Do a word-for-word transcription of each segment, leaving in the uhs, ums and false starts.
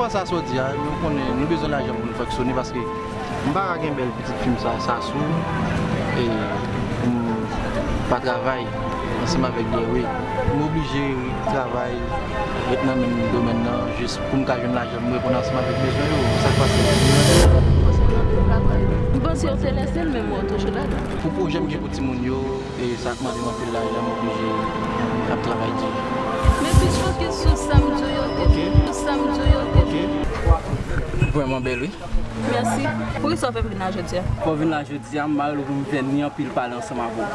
Sa sa w di a, nou konnen nou bezwen lajan pou nou fonksyone, paske m pa ka gen bèl pitit fi m sa, Sasou, e pou m pa travay ansanm avèk Guerrier. M oblije travay, ret nan menm domèn nan, jis pou m ka jwenn lajan, m reponn ansanm avèk bezwen yo. Sa k pase? M panse yo te lese l, men m wè w toujou ladan. Pou pwojè m gen pou timoun yo, e sa ap mande m anpil lajan, m oblije ap travay di. Men plis fokis sou sa m di w yo, ok? Sou sa m di w yo, ok? Ok. Vrèman bèl, wi. Mèsi. Poukisa w fè m vin la jodi a? Fò w vin la jodi a, m pa rele w pou m fè ni anpil pale ansanm avè w.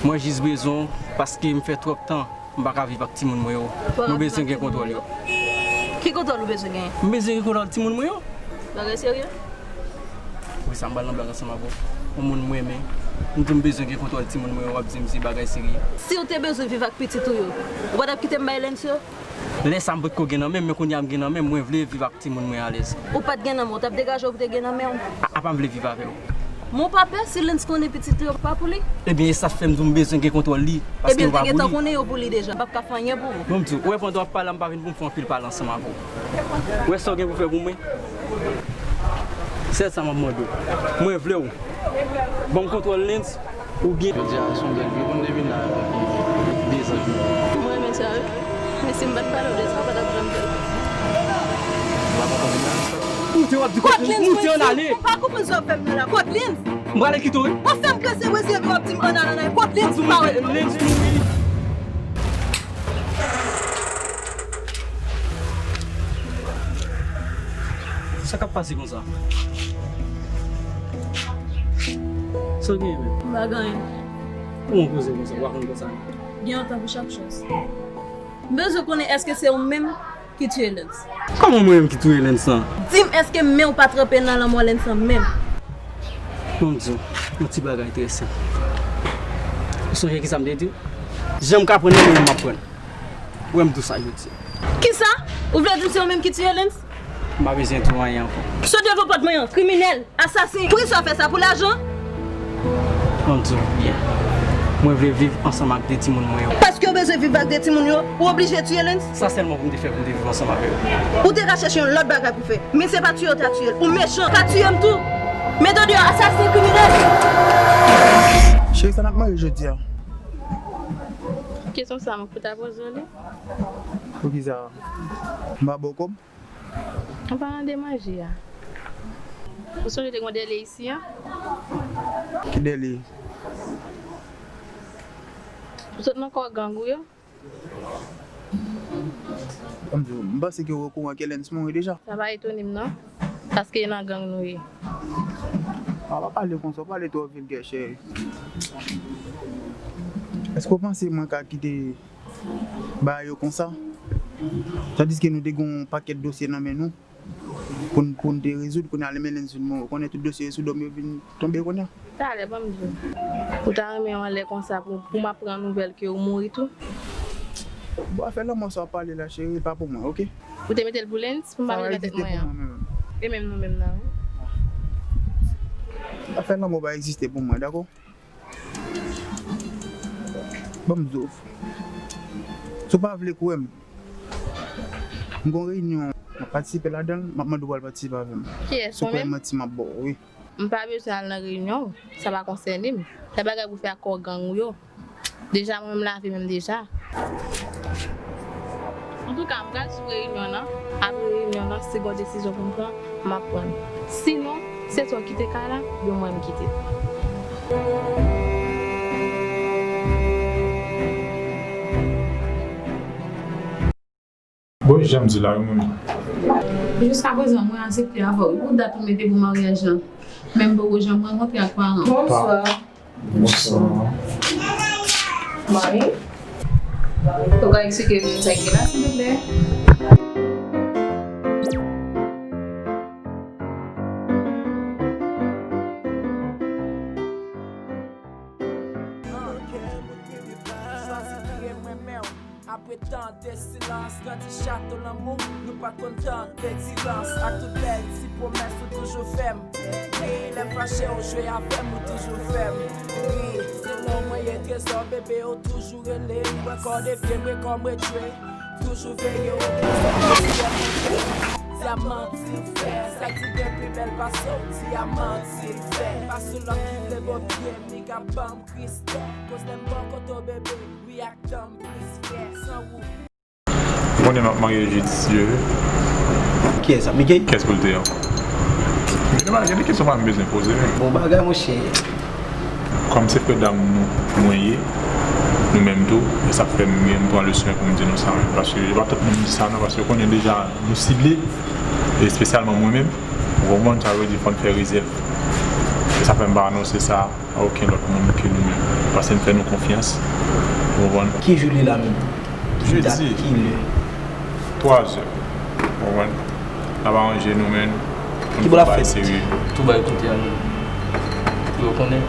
Mwen jis bezwen w paske m fè twòp tan m pa ka viv ak timoun mwen yo. Mwen bezwen gen kontwòl yo. Ki kontwòl ou bezwen genyen? M bezwen gen kontwòl timoun mwen yo. Bagay serye? Wi, sa m pral nan blag ansanm avè w. Yon moun m renmen. M di w m bezwen gen kontwòl timoun mwen yo, w ap di m se bagay serye. Si w te bezwen viv ak pitit ou yo, ou pa t ap kite m bay Lens yo? Lè sa m potko gen nan men m, men kounye a m gen nan men m, mwen vle viv ak timoun mwen alèz. Ou pa t gen nan men w, w t ap degaje w pou te gen nan men w? A, apa m vle viv avè w? Men w pa pè si Lens konnen pitit li yo pa pou li? Ebyen, e sa k fè m di w m bezwen gen kontwòl li, paske yo pa pou li. Ebyen, l te gentan konnen yo pou li deja, l p ap ka fè anyen pou ou. Bon, m di w, ou wè pandan w ap pale a, m pa vin pou m fè anpil pale ansanm avè w. Ou wè sa w gen pou fè pou mwen? Sèl sa m ap mande w. Mwen vle w. Ban m kontwòl Lens, oubyen. Jodi a, se yon bèl jou pou m te vin la avèk dezanj mwen. Mwen renmen sa, wi. Men si m pa t pale w de sa, w pa t ap janm fè l. M pa konprann sa. Moute, w ap di kote, moute, ann ale. M pa konprann sa w ap fè m nan la. Kote Lens? M prale kite w, wi. W ap fè m krese brezye epi w ap di m ann ale, ann ale. Kote Lens? M pa wè l. Lens mouri. Sa k ap pase konsa? Sa w genyen menm? M pa gen anyen. Kòman w poze konsa? W pa konn konsa non. Gen yon tan pou chak chòz. M bezwen konnen èske se ou menm ki tiye Lens? Kòman mwen menm ki touye Lens lan? Di m èske men w pa tranpe nan lanmò Lens lan menm? Bon, m di w yon ti bagay trè senp. Ou sonje kisa m te di w? Jan m ka pran nan men w, m ap pran. Ou wè m di w sa jodi a. Kisa? Ou vle di m se ou menm ki tiye Lens? M pa bezwen di w anyen ankò. Sot devan pòt mwen an, kriminèl, asasen. Poukisa w fè sa, pou lajan? Ban m di w byen. Mwen vle viv ansanm ak de timoun mwen yo. Paske w bezwen viv ak de timoun yo, ou oblije tiye Lens? Sa sèlman pou m te fè pou m te viv ansanm avè yo. Ou te ka chèche yon lòt bagay pou fè. Men se pa tiye w ta tiye l. Ou mechan, pa tiye m tou. Mete w deyò, asasen, kriminèl. Cheri, sa n ap manje jodi a? Kesyon sa a, mwen pou ta poze w li. Poukisa? M pa ba w kòb? An palan de manje a, ou sonje te gen yon dèlye isi a? Ki dèlye? Ou sot nan kò gang ou yo? Ban m di w, m panse ke w okouran ke Lens mouri deja. Sa pa etone m non, paske e nan gang nou ye. A, pa pale konsa, w pale twò vilgè, cheri. Èske w panse mwen ka kite bagay yo konsa? Tandiske nou te gen yon pakèt dosye nan men nou pou n, pou n te rezoud, kounye a li mennen n sou nou. Ou konnen tout dosye yo sou do m yo vin tonbe kounye a. Talè, ban m di w. Ou ta renmen anlè konsa pou, pou m ap pran nouvèl ke ou mouri tou? Bon, afè lanmò sa w ap pale la, cheri, pa pou mwen, oke? Ou te mete l pou Lens, pou m pa viv nan tèt mwen an. E menm nou menm nan, wi. Afè lanmò pa egziste pou mwen, dakò? Ban m di w. Si w pa vle kwè m, m gon reyinyon, m ap patisipe ladan l, m ap mande w pou w al patisipe avè m. Kiyès, ou menm? Si w kwè m manti, m ap ba w, wi. M pa bezwen al nan reyinyon w, sa pa konsène m. Se bagay pou fè ak kò gang ou yo. Deja, mwen menm, lavi menm deja. Antouka, m pral sou reyinyon an. Apre reyinyon an, si gon desizyon pou m pran, m ap pran l. Sinon, se sa w kite kay la, oubyen mwen m kite l. Bon, jan m di la, wi, mwen menm. Jiskaprezan, mwen aksepte avè w. Pou dat ou mete pou maryaj lan, men m poko janm rankontre ak paran w. Bonswa. Bonswa. Mami, ou ka eksplike nou sa k gen la, silvouplè? Apre tan de silans, grandi chato lanmou, nou pa t konn tan de silans. Ak tout bèl ti pwomès ou toujou fè m ri, lè m fache ou jwe avè m, ou toujou fè m ri. Se non mwen ye trezò, bebe, ou toujou rele m. Mwen kò de pye, mwen kò mwen jwe, toujou veye w. Di a manti l fè, sa k di gen pi bèl pase w, di a manti l fè. Pa sou lòt ki vle bò pye m, li ka ban m kristè. Koz lè m bò kote w bebe, wi ak tan m plis fyè. San ou. Ou konnen m ap marye jedi, si Dye ve. Kiyès, ap Mickey? Kiyès pou l te an? Gen de kesyon pa m bezwen poze menm. Bon bagay, monchè. Kòm se frè dam nou, mwen ye, nou menm tou, e sa k fè m, m pran le swen pou m di nou sa menm. Paske e pa tout moun di sa non, paske yo konnen deja nou sible, espesyalman mwen menm. Ou konprann? Sa vle di fò n fè rezèv. E sa fè m pa anonse sa a okenn lòt moun ke nou menm. Paske n fè nou konfyans. Ou konprann? Ki jou li la menm? Jedi. Dat, ki lè? Twazè. Ou konprann? N ap aranje nou menm. Ki bò l ap fèt? Serye. Tou bay kote a menm. Pou yo konnen.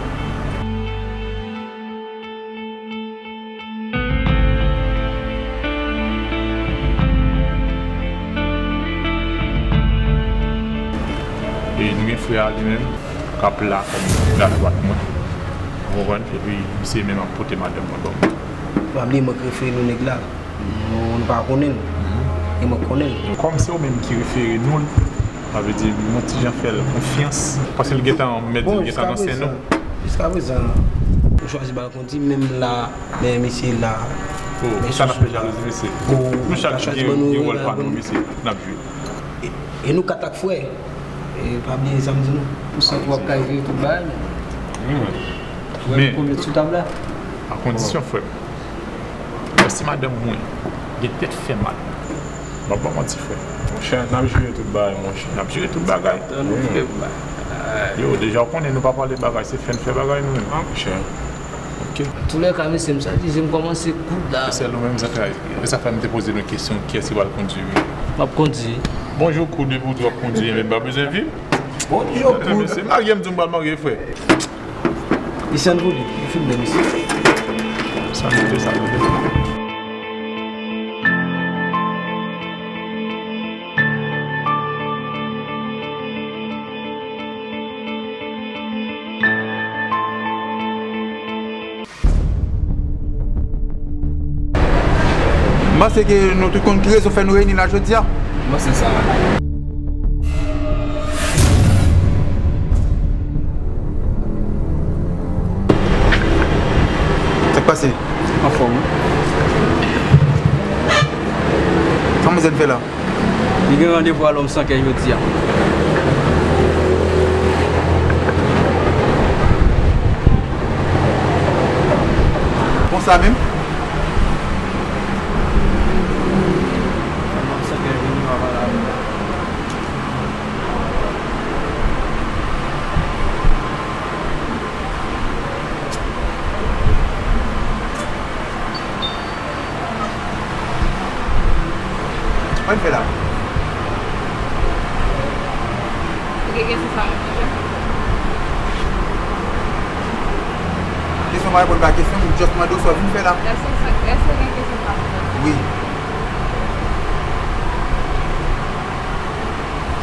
E nou gen frè a li menm k ap la kòm ladwat mwen. Ou konprann? Epi misye menm ap pote madanm mwen ban mwen. Pa bliye mwen k refere nou nèg la. Nou, nou pa konnen l. E mwen k konnen l. Kòm se ou menm ki refere nou l, sa vle di m yon ti jan fè l konfyans. Paske l gentan mèt di l gentan nan sen nou. Jiskaprezan, nou chwazi ba l kondi menm la, men misye la. Oh, men sa n ap fè jalouzi mesye. Nou chak gen, gen wòl pa nou mesye, n ap jwe. E, e nou kat ak frè. E pa bliye sa m di nou. Ou santi w ap ka jere tout bagay menm. Wi, men. Frè m pou met sou tab la. A kondisyon, frè m. Mèsi madanm mwen. Gen tèt fè mal. M ap ba w manti, frè. Monchè, n ap jere tout bagay, monchè. N ap jere tout bagay. Tann nou, frè m. Yo, deja w konnen nou pa pale bagay, se fè n fè bagay nou menm. Monchè. Ok. Antoulèka, mesye, m santi je m kòmanse koud la. Sèl ou menm zantray. E sa fè m te poze nou kesyon, kiyès ki pral kondui wi. M ap kondui. Bonjou, koud, depi w di w ap kondui, enben m pa bezwen viv. Bonjou, koud. Mesye, marye m di w m pral marye, frè. Li sann pou li, li filme, mesye. Sann pou li, sann pou li. M panse ke nou tout konn ki rezon fè nou reyini la jodi a. M panse sa. Sa k pase? Anfòm wi. Sa manzè n fè la? Li gen randevou a Lòm San Kè jodi a. Konsa menm? Lòm San Kè vini, w a pale avè l. Sa w fè la? Ou gen kesyon sa menm, monchè? Kesyon pa reponn pa kesyon, m just mande w sa w vin fè la. Èske, èske w gen kesyon sa pou mwen? Wi.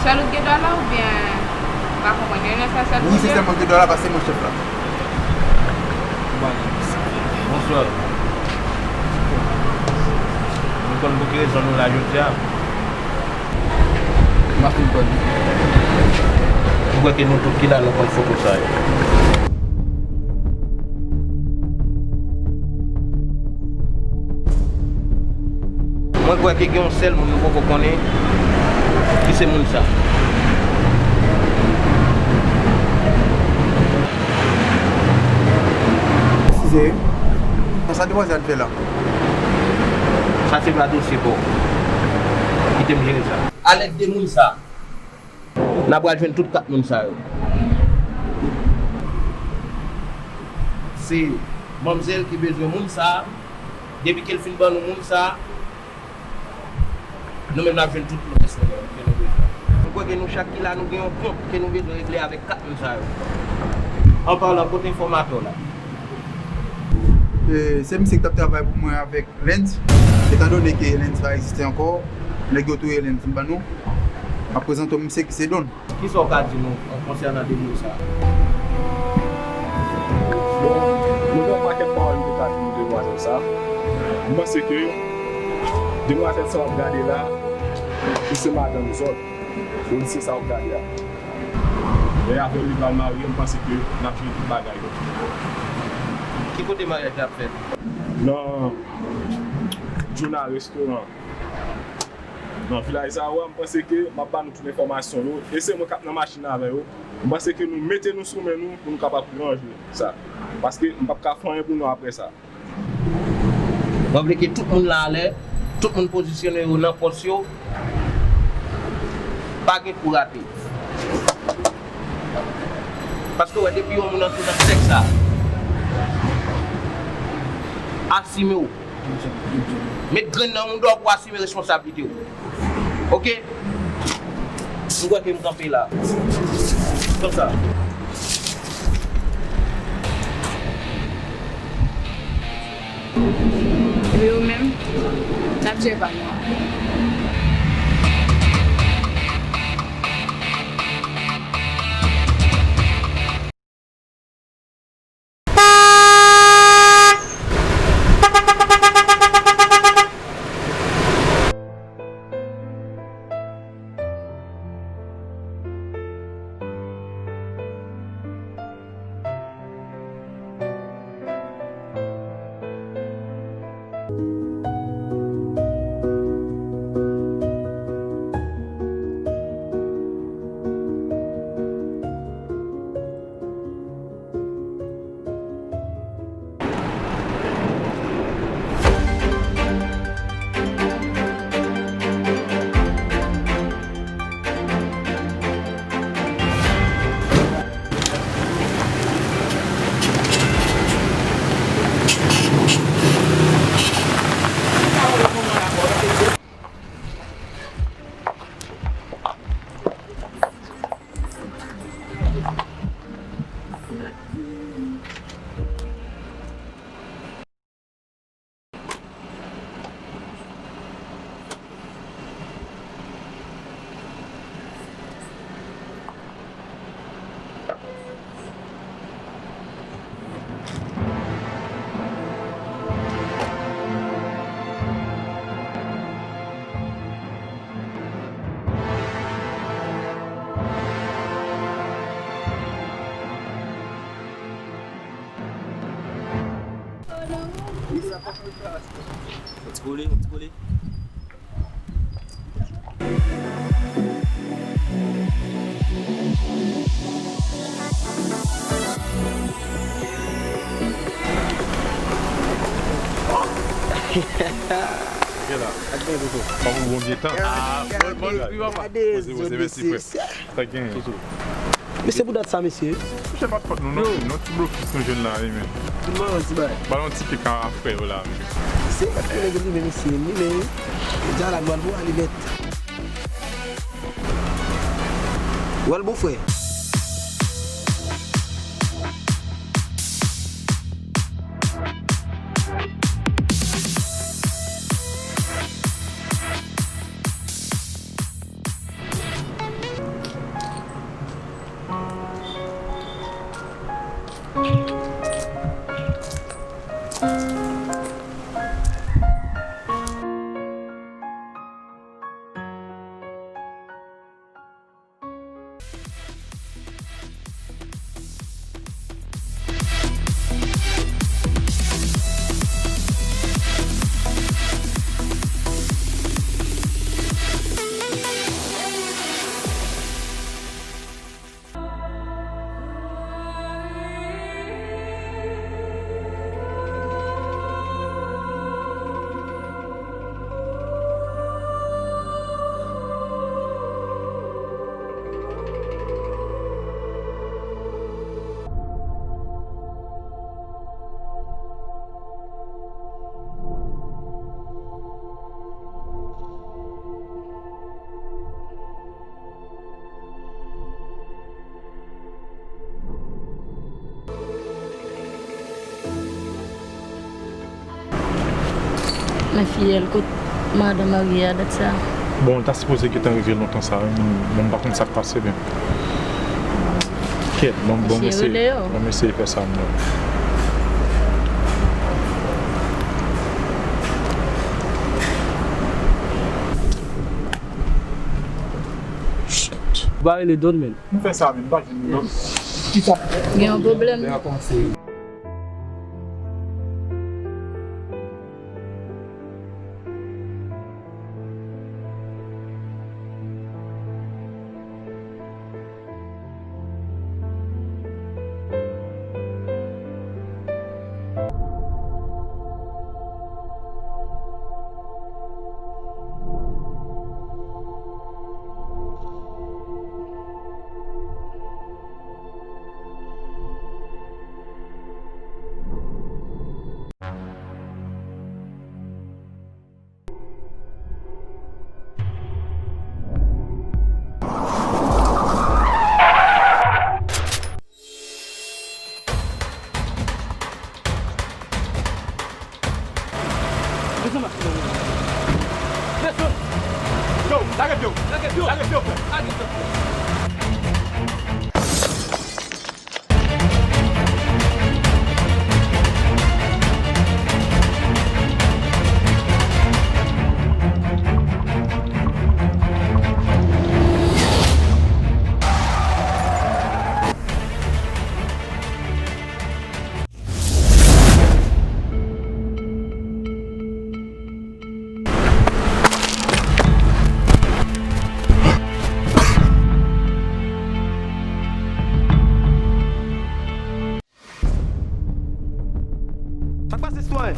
Sèl ou t gen dwa la oubyen, m pa konprann, gen lè sa sèl ou t gen? Wi, se sèl mwen t gen dwa la, paske se mwen chèf la. Bonswa. Nou konn pou ki rezon nou la jodi a? M pa fin konn. M kwè ke nou tout ki la, nou konn foto sa yo. Mwen kwè ke gen yon sèl moun nou poko konnen ki se moun sa. Eskize wi. Sa demwazèl ap fè la? Sa se pa dosye pa w. Kite m jere sa. Alèt de moun sa. N a pral jwenn tout kat moun sa yo. Se manmzèl ki bezwen moun sa. Depi ke l fin ban nou moun sa, nou menm n ap jwenn tout lòt eskonm ke nou bezwen. M kwè ke nou chak ki la, nou gen yon kont ke nou bezwen regle avèk kat moun sa yo. An palan, kote enfòmatè w la? E, se misye ki t ap travay pou mwen avèk Lens. Etandone ke Lens pa egziste ankò, nèg yo touye Lens ban nou. M ap prezante w misye ki se Don. Kisa w ka di nou, e, konsènan de moun sa? Bon, nou gen yon pakèt pawòl nou te ka di nou demwazèl sa. M panse ke demwazèl sa w ap gade la, li se madanm zòt. Ou di se sa w gade a. Lè avè w li pral marye, m panse ke n ap jere tout bagay yo. Ki kote maryaj la ap fèt? Nan Juna Restaurant. Nan Vilaj Zawa, m panse ke m ap ba nou tout enfòmasyon yo. E se mwen k ap nan machin avè yo. M panse ke nou mete nou sou men nou pou nou kapab ranje sa. Paske m p ap ka fè anyen pou nou apre sa. Mwen vle ke tout moun la alè, tout moun pozisyone yo nan pòs yo. Pa gen kou rate. Paske w wè, depi yon moun antre nan sèk sa, asime w. Met grenn nan mouda w pou asime responsablite w. Oke? M kwè ke m kanpe la. Konsa. Epi ou menm, n ap jere pa nou an. Yon ti kole, yon ti kole. Gade la. Gade, Toto. Kòman bon vye tan? Ah, bon, bon, bon, bon. Poze, poze, mèsi, frè. Sa k genyen? Toto. Men se pou dat sa, mesye. Mesye, pa t fòt nou, non. Yo. Non, ti blofis nou jwenn la, wi, men. Tout moun an ti bay. Ba l yon ti kek a frè yo la, men. Se pa t konnen ke li men, mesye, li men, wi. Jodi a la, nou al pou alibèt. Ou al bon frè. Men fiyèl, kot madanm marye a dat sa? Bon, l ta sipoze gentan rive lontan sa, wi, men bon, m pa konn sa k pase, men. Kèt, bon, bon, m eseye, bon, m eseye fè sa, m wè. Pa rele Don, men. M fè sa, men m pa jwenn li, non. Kisa? Gen yon pwoblèm. Yo, lage pye w. Lage pye w. Lage pye w, frè. Lage pye w. Sa k pase, sitwayen?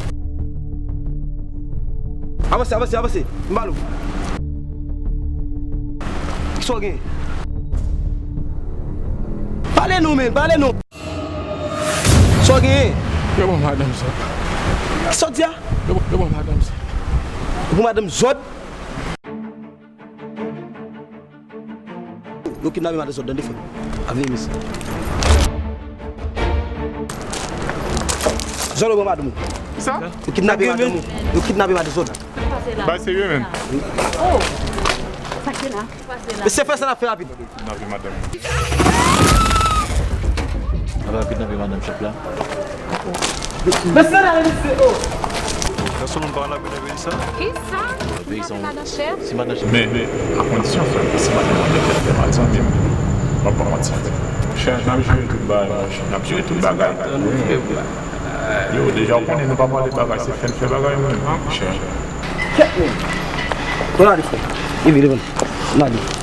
Avanse, avanse, avanse. M ba l ou. Kisa w gen? Pale nou, men, pale nou. Sa w genyen? Yo ban madanm zòd. Kisa w di a? Yo, yo ban madanm zòd. Yo ban madanm zòd? Yo kidnape madanm zòd, tande frè m. A vini, mesye. Zòd, yo ban madanm ou. Kisa? Yo kidnape madanm ou. Yo kidnape madanm zòd. Bay serye, men. Oh! Sa k gen la? Mesye, fè sa n ap fè rapid. Kidnape madanm. N ap kidnape madanm chèf la. Mesye, la, mesye, oh. Pèsonn pa la kidnape sa. Kisa? Kidnape madanm chèf? Si madanm chèf. Men, men, a kondisyon, frè, si madanm chèf fè mal, zanmi m, m ap pa manti, frè. Chè, n ap jere tout bagay, monchè. N ap jere tout bagay. Yo, deja, w konnen nou pa pale bagay, se fè n fè bagay, mwen, monchè. Kèt, men. Bon, ale, frè. Leve, leve. N ale.